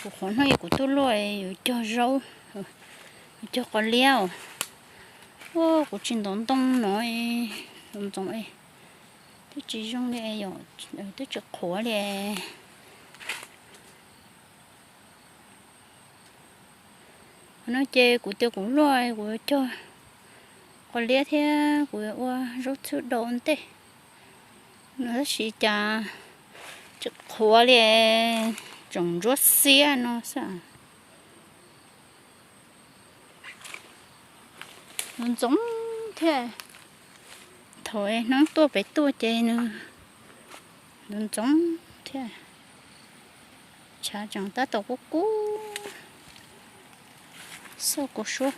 Kuv qhuav hnub ib kuv tuaj luaj yuav cog zaub, yuav cog qos liab os. Kuv tsis ntov ntoo no, ntxoov ntxoov, twb tsis zoo li, twb tsis qhuav li. Qhov no ces kuv tias kuv luaj kuv yuav cog qos liab thiab kuv yuav ua zaub txhwb dau ntej no tab sis cas tsis qhuav li, tseem ntsuab xiab no xwb. Ntxoov ntxoov thiab, thaum hnub tuaj pem tuaj ces nws ntxoov ntxoov thiab. Tshav tseem tab tom kub kub, xauj kua suab,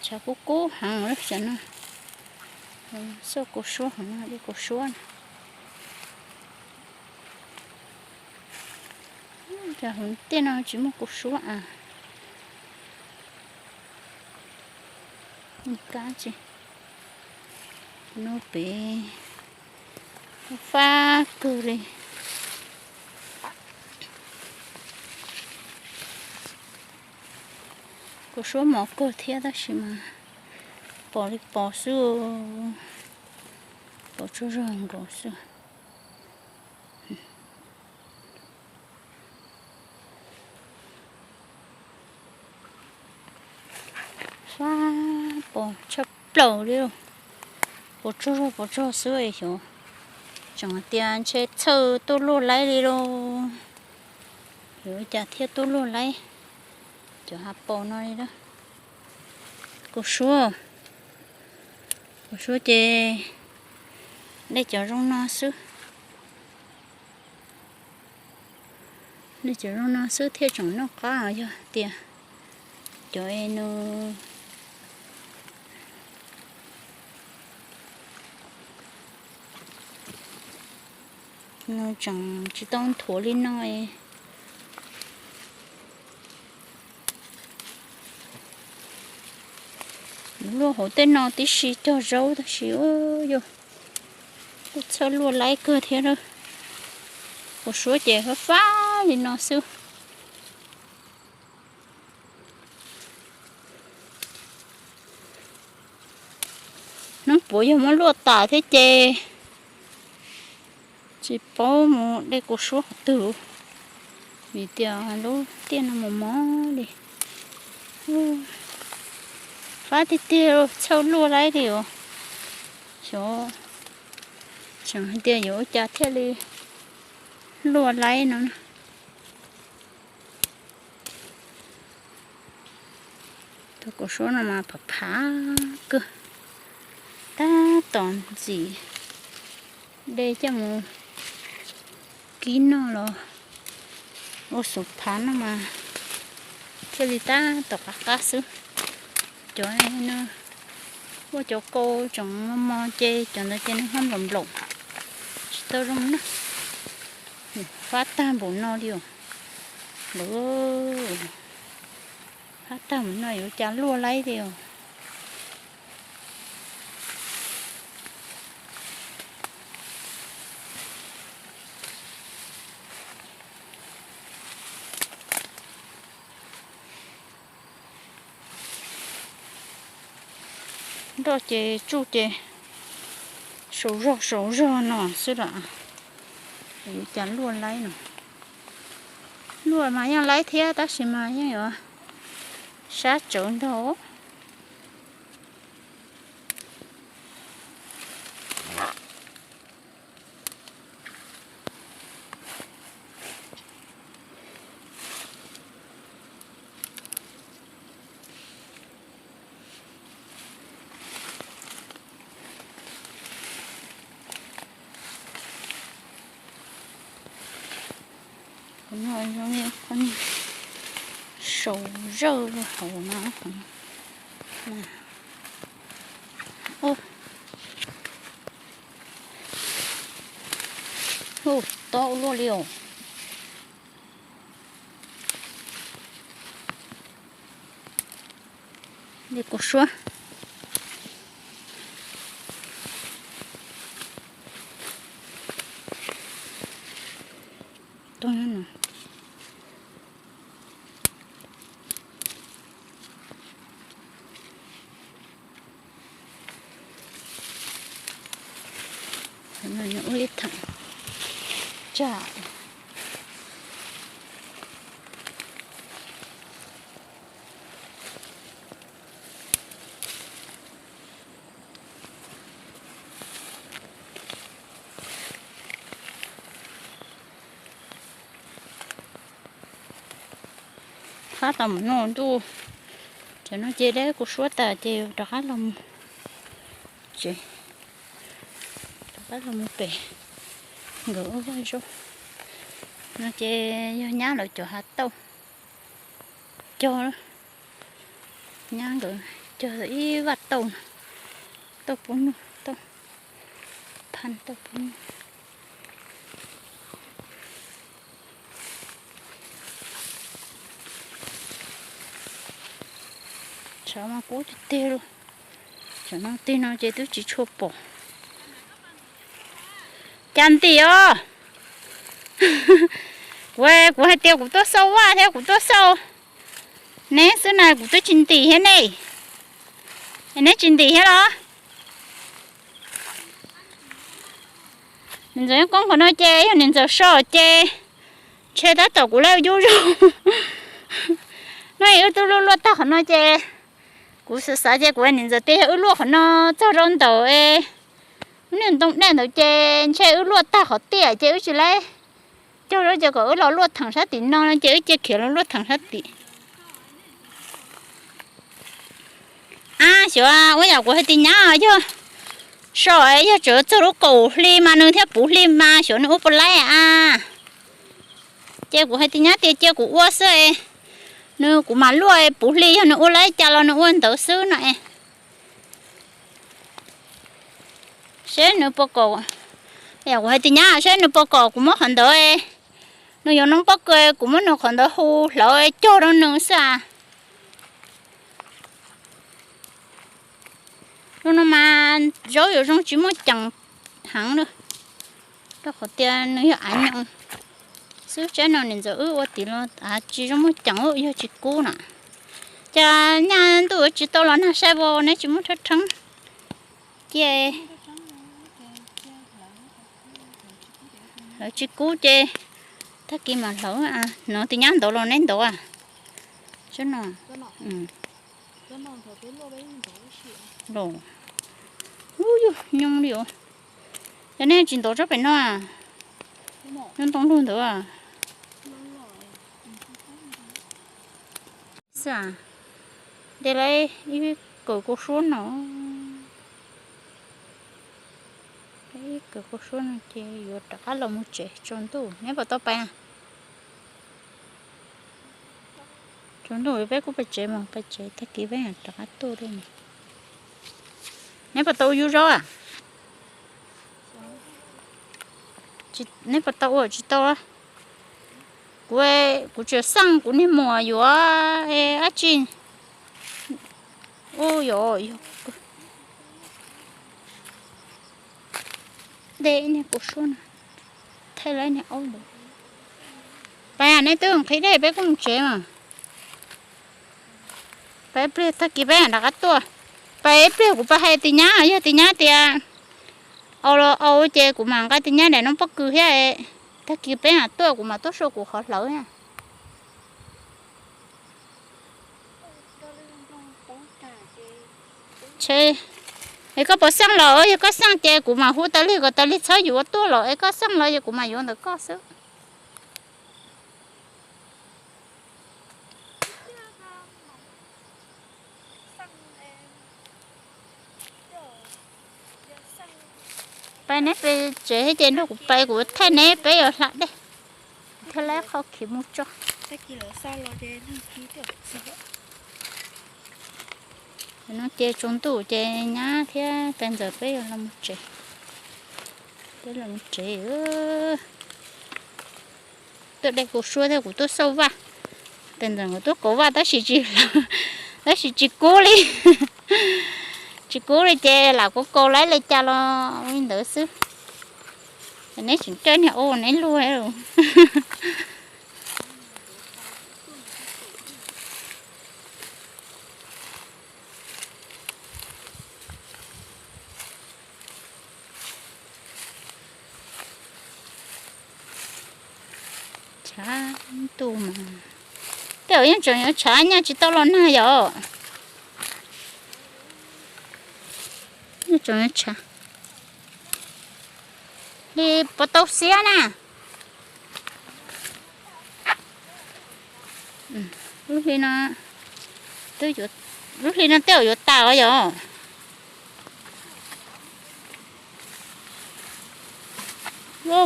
tshav kub kub heev lawm xyov no. Xauj kua suab hauv no, dej kua suab na. Cas hauv tej no tsis muaj kua suab a? Kab tsis, no pem fab kawg li. Kua suab mos kawg thiab tab sis mas pom li pos xwb, pom tsaug zog nkaus xwb. Fab pos tshaj plaws li, pos tsaug zog pos tsaug xwb xyov. Tseem tias ntshe txhawj tuaj luaj laib li lauj. Yuav ua cas thiaj tuaj luaj laib cov hav pos no li lauj. Kua suab, kua suab ces dej cov zoo no xwb. Dej cov zoo no xwb thiaj tseem noj qab, yog tias cov es nws, nws tseem tsis tau nthuav li no. Luaj hauv tej no tib si cog zaub tab sis yog kuj txhawj luaj laib kawg thiab. Kua suab ces fab fab li no xwb. Hnub puav yog muab luaj tas thiab ces tsis paub mus de kua suab qhov twg, vim tias lub tiaj no mos mos li. Fab tiag tiag, txhawj luaj laib li os. Xyov, tseem hais tias yuav ua cas thiaj li luaj laib no na. Tus kua suab no mas phav phav kawg, tab tom ntxim de coj mus kib noj los ua xub phav no mas thiaj li tab tom qab qab xwb. Cov no, ua cov kau tseem mos mos ces cov ntawd ces nws ho nplaum nplaum, tsis tau zoo na. Fab tag npaum no li os. Fab tag npaum no yuav cas luaj laib li os. Nroj ces tsuj ces saum zog saum zog no xwb los yuav cas luaj laib no. Luaj mas yeej laib thiab tab sis mas yeej yuav sab tsawv ntag. Qhov no zoo li qhov saum zawj hauv no. Hu, tob ua luaj li os. Li kua suab. Tuag no. Tsam qab tau mus noj ntuj, tam no ces dab kuv suab tas ces rov qab los mus tsev, rov qab los mus pem nkawd ua vaj zaub. No ces yog nyab lawv cov hav tauj cog, nyab nkawd cog ib vaj tauj, tauj pub noj, tauj phaj tauj pub noj. Tshav mas kub tiag tiag li, tsam no tig no ces twb tsis tshua pom. Cas ntim os? Kuv, kuv hais tias kuv tuaj xauj vaj thiab kuv tuaj xauj neb xwb na, kuv twb tsis ntim thiab ne. Es neb tsis ntim thiab los? Niam ntxawm Yeej Koob qhov no ces yog niam ntxawm so ces ntshe tab tom kuv laj yub zog. No es wb twb luaj luaj tag qhov no ces kuv xav xav ces kuv niam ntxawm tias yog wb luaj qhov no txog rau ntawm lub niag ntoo dej ntawd ces ntshe wb luaj tag qhov tiaj ces wb tsis laib cog zog ces kom wb los luaj theem sab tim no no ces wb cia khiav los luaj theem sab tim. Ab, xyov ua yam kuv hais tias nyab yog so, yog tseem txog lub kaum hli mas nws thiaj puv hli mas xyov nws ua puas laib a. Ces kuv hais tias nyab tias cia kuv ua xwb, nws kuv mam luaj puv hli, yog nws ua laib cas los nws ua ntawd xwb no es. Seb nws puas kom, kuv hais tias nyab seb nws puas kom kuv muab qhov ntawd, nws yuav noob pob kws kuv muab nws qhov ntawd hu hlawv cog rau nws xwb as. Lub no mas zaub yuav zoo tsis muaj ceem heev na, rau qhov tias nws yog av nyoos xwb, tsab no niam ntxawm wb ua tim los av tsis zoo muaj ceem, yog tsis kub na. Cas nyaj ntuj tsis tau los nag saib vos neb tsis muab rhawb rheeb cia hlawv tsis kub ces tag kis mam hlawv. No tias nyab ntov los neb ntov a? Sab no los, ub, yog nyooj li os. Yog nej tsis ntov tsob pem no, nyob ntoo lug ntawd. Xwb, de lawv ib kawm kua suab no, ib kawm kua suab no ces yuav rov qab los mus tsev tsaus ntuj. Neb puas tau pais? Tsaus ntuj peb kuj pais tsev mas, pais tsev tag kis peb rov qab tuaj li. Neb puas tau ua yub zaub a? Neb puas tau ua tsis tau? Kuv, kuv tseem xaj kuv niag muam yuav dab tsi. Ua yog, yog de ib niag kua suab no thaij lawv niag aub ntawd. Pais, neb twb nqhis dej peb kuj mus tsev mas. Pais ib pliag tag kis peb rov qab tuaj. Pais ib pliag kuv pais hais tias nyab, yog tias nyab tias au los au ces kuv mam nqa tias nyab daim noob pob kws thiab. Tag kis peb mam tuaj kuv mam tuaj sau kuv qhov hlawv thiab. Ntshe es koj puas xaj los, yog koj xaj ces kuv mam hu tas li kom tas li txhob yuav tuaj los es koj xaj los ces kuv mam yuav ntawm koj xwb. Pais neb pem tsev thiab ces nrog kuv pais, kuv thaij neb peb yuav hla dej thiab lawv qhov khiv mus tso. No ces tsaus ntuj ces nyab thiab pes ntxawm peb yuav los mus tsev. Peb los mus tsev. Tuaj de kuv suab thiab kuv tuaj xauj vaj. Pes ntxawm nkawd tuaj kauv vaj tab sis tsis, tab sis tsis kub li. Tsis kub li ces lam kuv kaus laib li cas los ua li ntawd xwb. Neb tseem caij niag ua neb luag. Tshav ntuj mas tej zaum yeej tseem yuav tshav, nyaj tsis tau los nag yom. Yeej tseem yuav tshav li puas tau xiab na. Lub hli no, lub hli no tej zaum yuav tas os yom.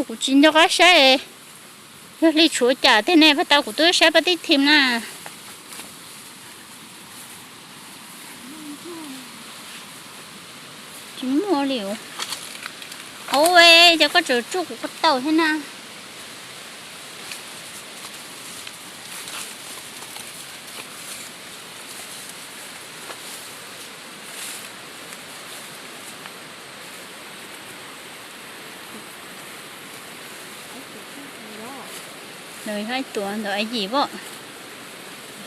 Kuv tsis nco qab saib, yog hli tshuav cas tiag ne, pab tau kuv twb saib pab tib thim na. Tsis muaj li. Ua cas koj tseem tsuj kuv ko taw thiab na. Nws yog ib tuam ntawm a yim pom,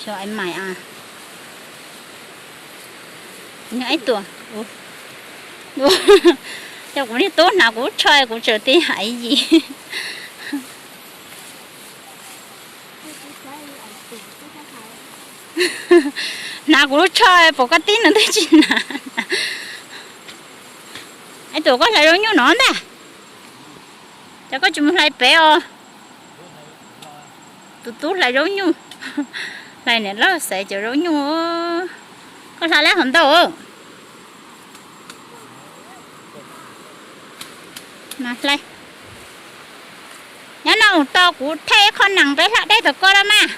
xyov a mais a. Yog ib tuam, yog kuv niag tub hnav kuv lub tsho kuv tseem tib a yim. Hnav kuv lub tsho pom koj tib no twb tsis hnav. Ib tuam koj hlais zaub nyuj no ntag. Cas koj tsis mus hlais pem os? Tus tub hlais zaub nyuj, hlais niam loj xaiv cov zaub nyuj. Koj hlais lawm hov ntau. Mas hlais. Nyob no mus tos kuv thaij qho nees peb hla dej tom ko los mas.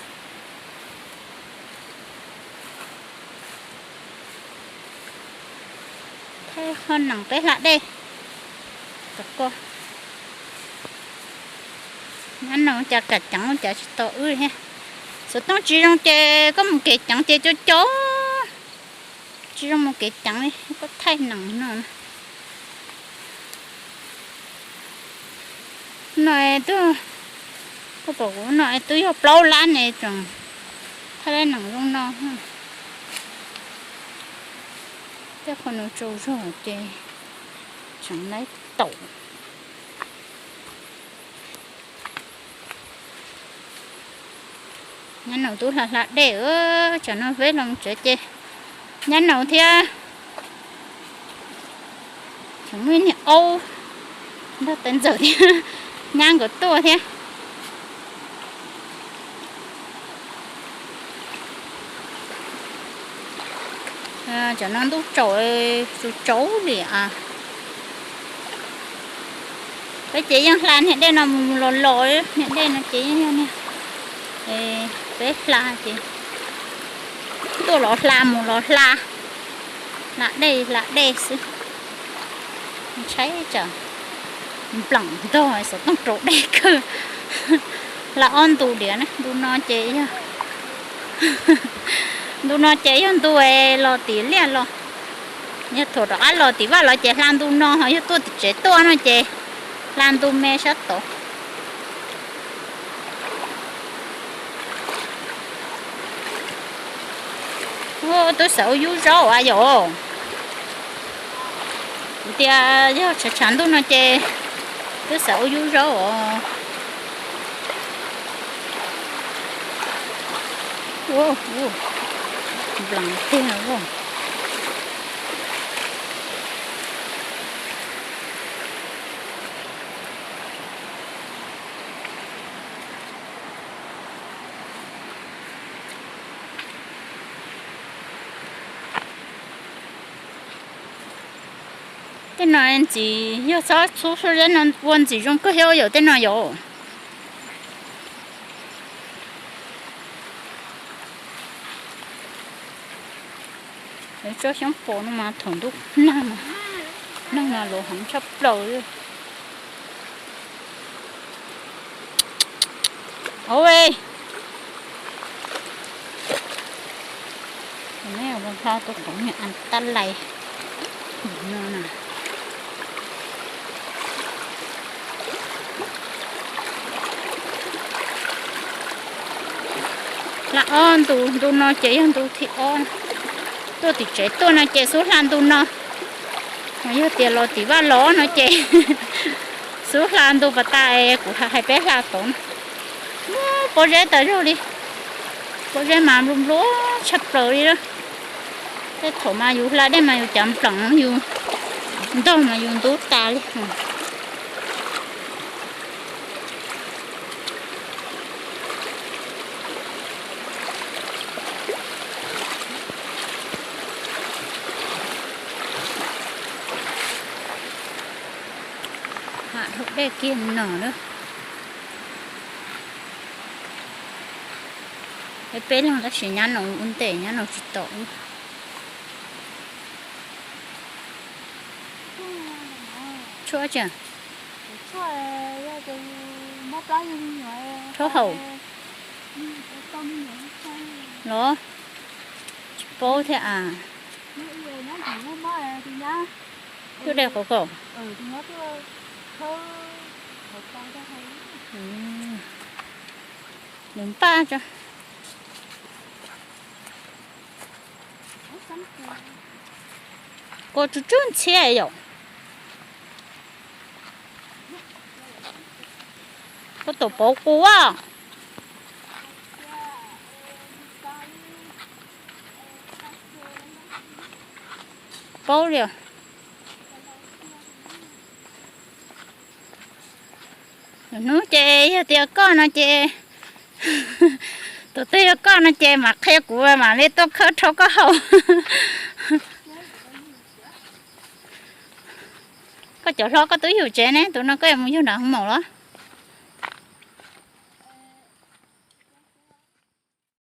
Thaij qho nees peb hla dej tom ko. Nyob no cas kam ceev cas tsis tau wb thiab. Xov tooj tsis zoo ces koj mus kev ceev ces cov cov tsis zoo mus kev ceev li, koj thaij nees no. No twb, koj pom kuv no twb yog plaub lab ne tseem thaij nees zoo no. Tej qhov no tsaus zog ces tseem laib taum. Nyab Naum tub hla hla dej, tsam no peb los tsev ces nyab Naum thiab tseem muaj ib niag aub nrog tais ntxawm thiab nyab nkawd tuaj thiab. Tsam no ntuj tsaus, tsaus tsaus li as. Peb ces yeej hla niag dej no mus mus los los, niag dej no ces yeej yog niag peb hla ces tuaj los hla mus los hla, hla dej hla dej xwb. Ntshai tsam nplam ntog xov tooj rau dej kawg. Hla ob ntu diam na, ntu no ces yog, ntu no ces yog ntu los tim liaj los, yog thaum rov qab los tim vaj los ces hla ntu no, ho yog tuaj tim tsev tuaj no ces hla ntu me sab tod. Twb xav ua yub zaub as yom. Kuv tias yog tshav tshav ntuj no ces twb xav ua yub zaub os. Nplam tiag os. Tej no ntxim yog txhob txhub, tej no ua ntxim zoo kawg thiab yom, tej no yom. Lawv tsob xyoob pos no mas thaum ntuj nag, nag no los heev tshaj plaws li. Auj, neb hla tus qoob niam an tab lais no na. Hla ob ntu, ntu no ces yog ntu thib ob, tuaj tim tsev tuaj no ces xub hla ntu no, yog tias los tim vaj los no ces xub hla ntu pas tas kuv hais peb hla tod na. Pob zeb tas zog li, pob zeb mas nplua nplua tshaj plaws li lawm. Tej thaum mas yus hla dej mas yus cav npleem, yus ntog mas yus ntub tas li. Ham dhau dej kiag no lawm. Peb leeg tab sis nyab no ua ntej, nyab no tsis tau. Tshuab tsi? Tshuab haum los? Tsis paub thiab as. Twb dej qhuav kaum. Nws npaj tso. Kua tsw tsw ntxhiab yom. Koj tus pauv qus. Paub li. Hnub ces yog tias koj no ces, tus twg yog koj no ces mam qhia kuv mam li tuaj khawb rhaub koj haus. Koj cov hlob koj twb yug tsev ne, tus no koj yuav mus yug nram hoo maum los?